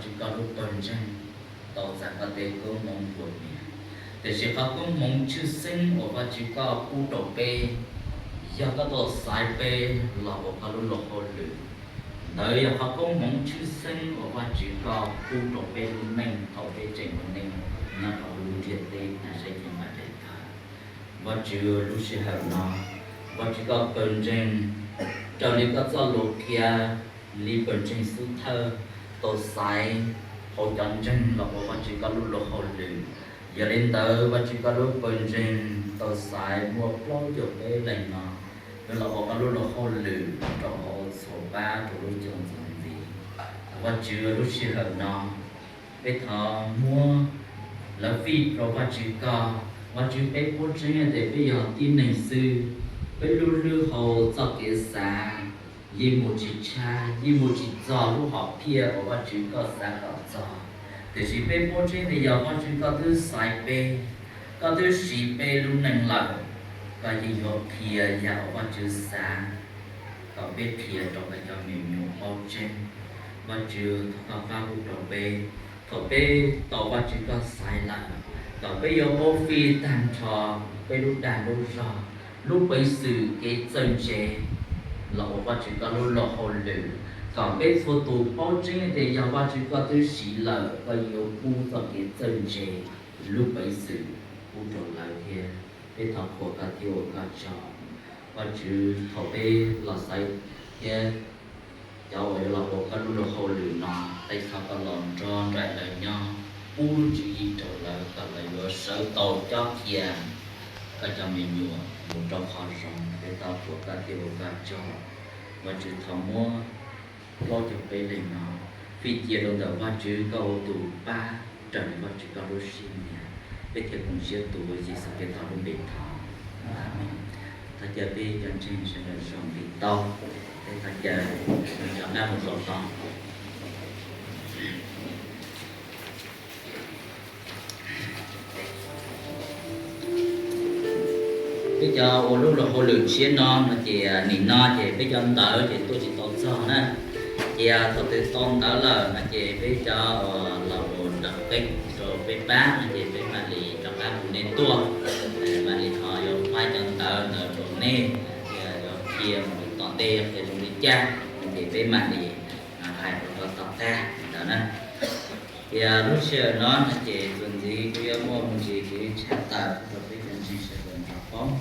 Tswv koj lub pawg ntseeg tau txais koj tej koob hmoov nplua mias, tiam sis qhov koob hmoov tshwj xeeb uas Vajtswv koj pub rau peb yog koj tau xaiv peb los ua koj lub luag hauj lwm. Ntawd yog qhov koob hmoov tshwj xeeb uas Vajtswv koj pub rau peb lub neej thaum peb tseem ua neej nyob rau lub ntiaj teb na saib ceev npaj daim tawv. Vajtswv, lub sij hawm no Vajtswv koj pawg ntseeg raws li koj txoj lus qhia li pawg ntseeg xub thawj tau xaiv hauv cov ntseeg los ua Vajtswv koj lub luag hauj lwm. Yog li ntawd Vajtswv koj lub pawg ntseeg tau xaiv muaj plaub caug peb leej no yuav los ua koj lub luag hauj lwm rau hauv txhua pab rau lub caij ntxuav ntxiv. Vajtswv, lub sij hawm no peb thov muab lawv fij rau Vajtswv koj. Vajtswv, peb paub tseeb tias peb yog tib neeg xwb, peb lub hlwb hauv txoj kev xav yeej mus tsis tshaj, yeej mus tsis txog lub hom phiaj uas Vajtswv koj xav kom txog. Tiam sis peb paub tseeb tias yog Vajtswv koj twb xaiv peb, koj twb siv peb lub neej lawm, koj yeej yuav qhia yam uas Vajtswv xav kom peb qhia rau koj cov me nyuam paub tseeb. Vajtswv, thov koj pab pub rau peb, thaum peb tau Vajtswv koj xaiv lawm, kom peb yuav paub fij tag nrho peb lub dag lub zog, lub peev xwm kev txawj ntse los ua Vajtswv koj lub luag hauj lwm, kom peb txhua tus paub tseeb tias yog Vajtswv koj twb siv lawm, koj yuav pub txoj kev txawj ntse, lub peev xwm pub rau lawv thiab. Peb thov qhuas koj thiab ua koj tsaug. Vajtswv, thaum peb los xaiv thiab cov uas yuav los ua koj lub luag hauj lwm no, tej thov koj los nrog nraim lawv nyob, pub lub tswv yim rau lawv kom lawv yuav sawv tau cob qhia koj cov me nyuam mus rau qhov zoo. Peb thov qhuas koj thiab ua koj tsaug. Vajtswv, thov muab plaub caug peb leeg no fij cia rau ntawm Vajtswv koj ua tus pab raws li Vajtswv koj lub siab nyiam. Peb thiaj koom siab tuav Yexus Khetos lub npe thov, amees. Thov caw peb cov ntseeg sawv daws zoo li tau, peb thov caw rov qab mus zaum tod. Peb cov ua lub luag hauj lwm tshiab no no ces nim no ces peb cov ntawv ces tuaj tsis tau txog na. Ces thaum twg tau ntawv lawm no ces peb cov uas los mus rau peb, rau peb pab no ces peb mam li rov qab hu nej tuaj, mam li ho yuav faib cov ntawv ntawd rau nej, yuav qhia mus tom ntej qhia zoo li cas no ces peb mam li hais rau koj tom qab ntawd na. Ces lub sij hawm no no ces txuas ntxiv kuv yuav muaj me ntsis kev tshaj tawm rau peb cov ntseeg sawv daws nrog paub.